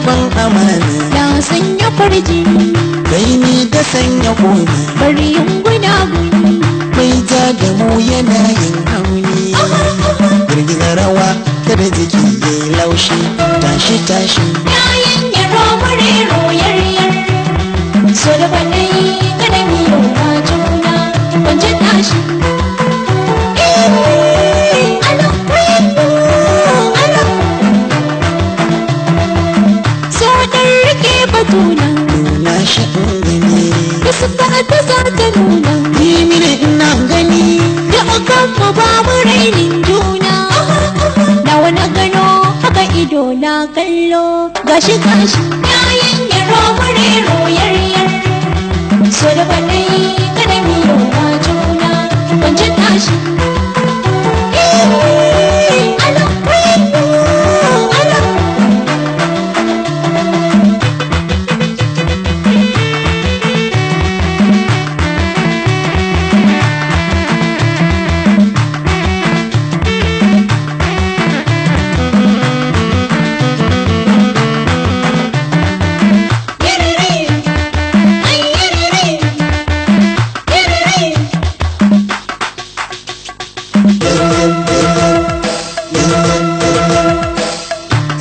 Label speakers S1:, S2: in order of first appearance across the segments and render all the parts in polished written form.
S1: Rikon amana.
S2: Na sanya farjini.
S1: Kai ni da sanya kona.
S2: Bari yin gunaguni.
S1: Mai ja da mu yana yin hauni. Girgiza rawa kada jiki yayi laushi. Tashi tashi.
S2: Yayin yaro murero yaryar. So da kwaɗayi kada mu yi wa juna. Kwance tashi. So ɗan rike batuna.
S1: Nuna shi in gani.
S2: Fuska ta za ta nuna.
S1: Ni mini ina gani.
S2: Da akan mu ba mu rainin juna. Na wani gano haka ido na kallo. Gashi gashi. Yayin yaro murero yaryar. So da kwaɗayi kada mu yi wa juna. Kwance tashi.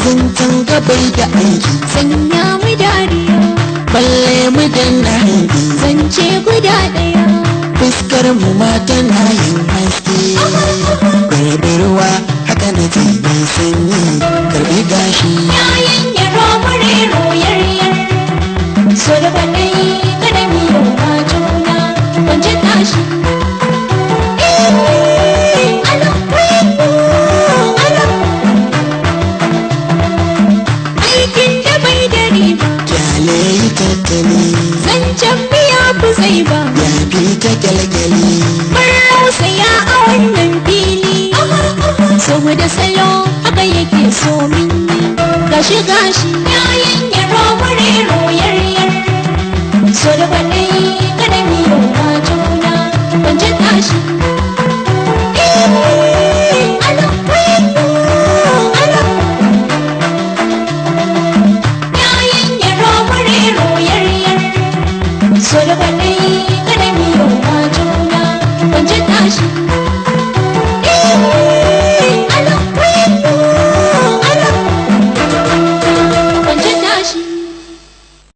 S1: Zancen gabai da aiki.
S2: Sanya mu dariya.
S1: Balle mu danna hanki.
S2: Zance guda ɗaya.
S1: Fuskar mu ma tana yin haske. Karbi ruwa haka na ce mai sanyi. Karbi gashi.
S2: Yayin yaro murero yaryar. So da kwaɗayi kada mu yi wa juna. Kwance tashi. Aikin da bai da riba.
S1: Kyale yi tattali.
S2: Zancen biya ku zai ba.
S1: Ya fi ta kyalkyali.
S2: Mun rausaya a wannan fili. Saboda salo haka yake so min yi. Gashi gashi. Yayin yaro murero yaryar. So da kwaɗayi kada mu yi wa juna. Kwance tashi. Yayin yaro murero yaryar. So da kwaɗayi kada mu yi wa juna. Kwance tashi.